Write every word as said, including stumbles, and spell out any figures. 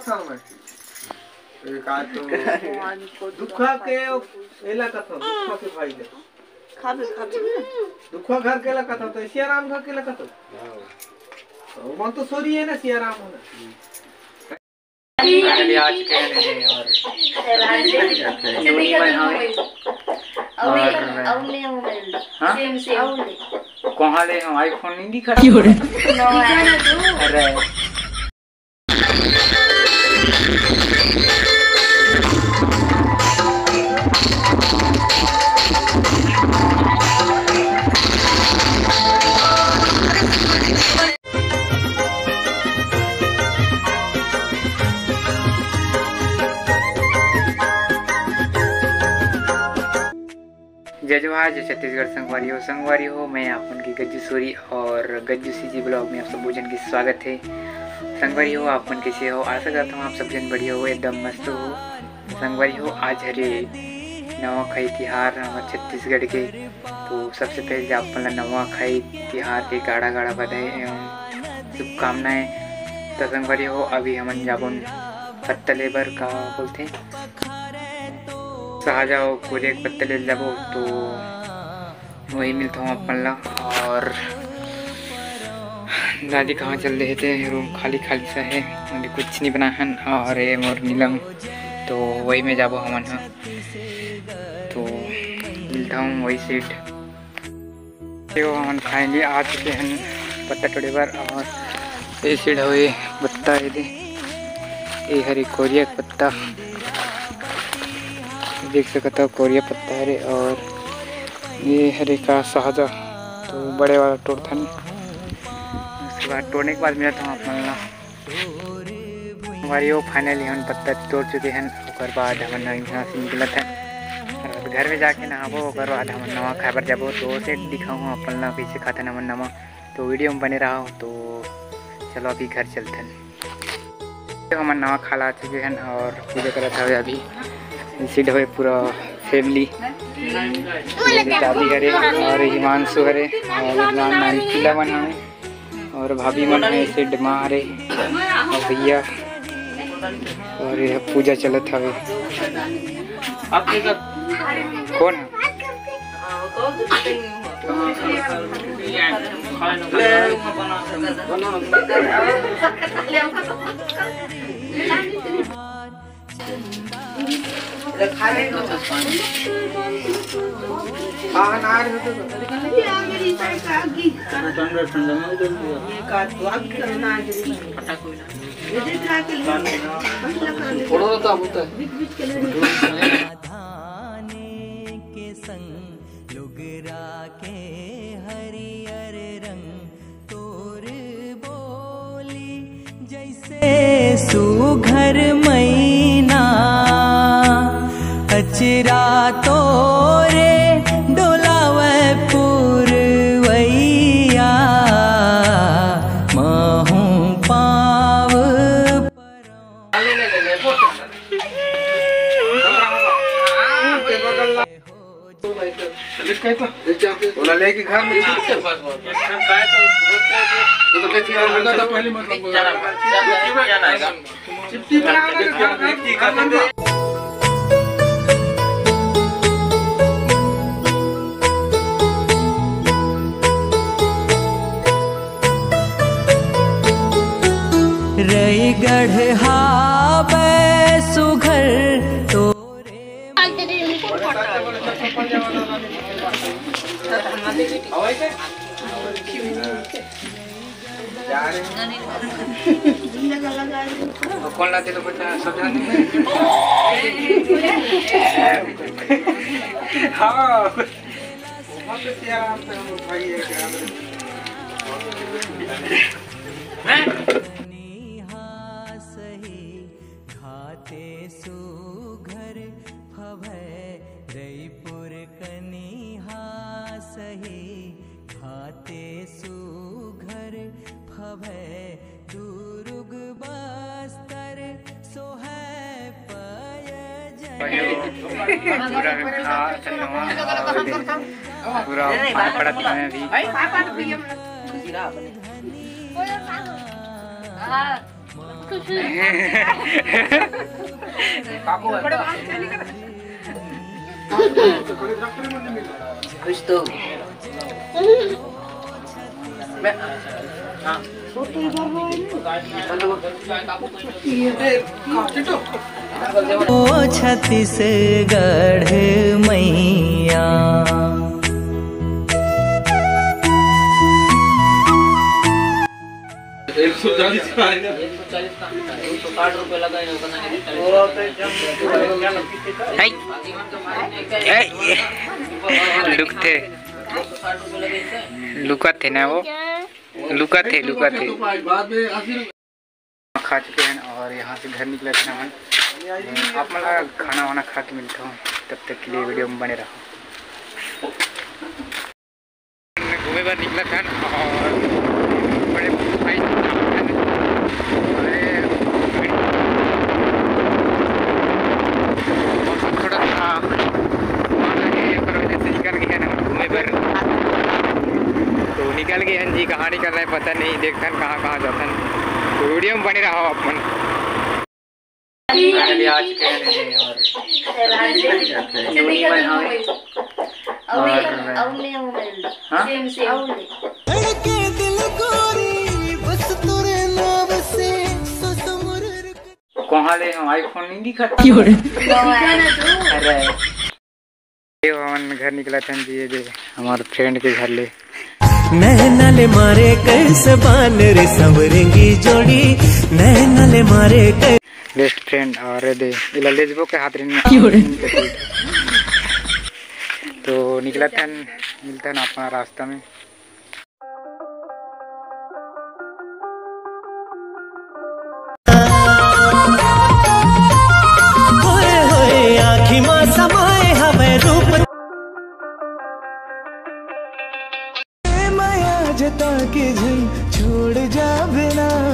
हाँ, मैं। एक आध तो दुखा के एला कथो, दुखा के भाई ले। खाबे, खाबे ना। दुखा घर के ला कथो, तो सियाराम घर के ला कथो। तो मन तो सोरी है ना, सियाराम हो ना। Finally आ चुके हैं और और मैं हाँ? Same, same। कहाँ ले हम iPhone नहीं दिखा? अरे जय जोहार, जय छत्तीसगढ़ संगवारी हो। संगवारी हो, मैं आप मन के गज्जू सूरी और गज्जू CG vlog में आप सब झन के स्वागत है। संगवारी हो, आप मन कैसे हो? आशा करता हूँ आप सब झन बढ़िया हो, एकदम मस्त हो। संगवारी हो, आज हरे नवाखाई तिहार हमर छत्तीसगढ़ के, तो सबसे पहले आप मन ला नवाखाई तिहार के गाड़ा गाड़ा बधाई एवं शुभकामनाएं। तो संगवारी हो, अभी हमन जाबोन पत्ता लेबर का बोलथे, साजा अउ कोरिया के पत्ता ले जाबो, तो वही मिलता हूँ अपन ला। और दादी कहाँ चल रहे थे, रूम खाली खाली सा है, अभी कुछ नहीं बना हन। और ये मोर नीलम, तो वही में जाबो हमन ह, तो मिलता हूँ वही सीट। तो हमन finally आ चुके हन पत्ता टोड़े बर। और ये side हवे पत्ता, ये दे, ये हरे कोरिया के पत्ता, देख सकत हो कोरिया पत्ता हरे। और ये हरे का सहजा, तो बड़े वाला तोड़थन, उसके बाद तोड़ने के बाद मिलत हूँ आप मन ला। संगवारी हो, finally हमन पत्ता तोड़ चुके हन। ओकर बाद हमन इहाँ से निकलत हन और घर में जाके नहाबो, ओकर बाद हमन नवा खाए बर जाबो। तो ओसे दिखाहूँ अपन ला कइसे खाथन हमन नवा। तो video में बने रहो। तो चलो अभी घर चलथन। तो हमन नवा खाला आ चुके हन और पूजा करत हवे अभी। इसी ढोए पूरा family, दादी हरे और हिमांशु हरे और नान नान पीला मन हवे। और भाभी मन है, सिड माँ रे और भैया और ये पूजा चलत हवे। कौन है? फोड़ो तो होता है। धाने के संग लुगरा के हरियर रंग तोर बोली जैसे सुघर मैना, अचरा तोरे डोलावे पुरवैया, महूँ पाँव परौं। ओला लेके घर में तो, तो कहती है, "हम तो पहले मतलब चिट्ठी बना के घर में।" रईगढ़ हावय सुघर तो कौन लाते तो बच्चा सब जाने। हाँ। घाते सुघर फभय रईपुर कनिहा सही, घाते सुघर फभय दुरुग बस्तर सोहय पय जय। पूरा खा चलवा और पूरा पानी पड़ा था मैं भी। कुछ तो। ओ छत्तीसगढ़ मैया। एक सौ चालीस का आएगा। एक सौ चालीस का, एक सौ साठ रुपये लगा है, वो करना है। है। ए, लुकथे। लुकथे ना वो। लुकथे, लुकथे। बाद में अस्सी रुपये। खा चुके हैं और यहाँ से घर निकला था हम। आप मन ला खाना वाना खा के मिलता हूँ, तब तक के लिए वीडियो में बने रहो। घूमे बर निकला था और बड़े भाई, अरे, मौसम थोड़ा सा माना है, पर वजह से निकल गया ना घूमे बर। तो निकल गए हैं जी, कहाँ निकल रहे हैं पता नहीं, देखथन कहाँ कहाँ जाथन। तो वीडियो में बने रहो आप मन। Finally आ चुके हैं और और हाँ? लड़के दिल गोरी, बस तोरे नाम से ससुर। कहाँ ले हम iPhone नहीं दिखा? क्यों रे? अरे, ये हमन घर निकला था जी, ये दे हमारे फ्रेंड के घर ले। नैना ले मारे कैसे बान रे, संवरेंगी जोड़ी। नैना ले मारे कै- बेस्ट फ्रेंड और दे इला लेजबो के हाथ रे। क्यों रे? तो निकला था, मिलता ना अपना रास्ता में। होए होए आँखी मा समाए हवे रूप। ए माया जता के झन छोड़ जाबे ना।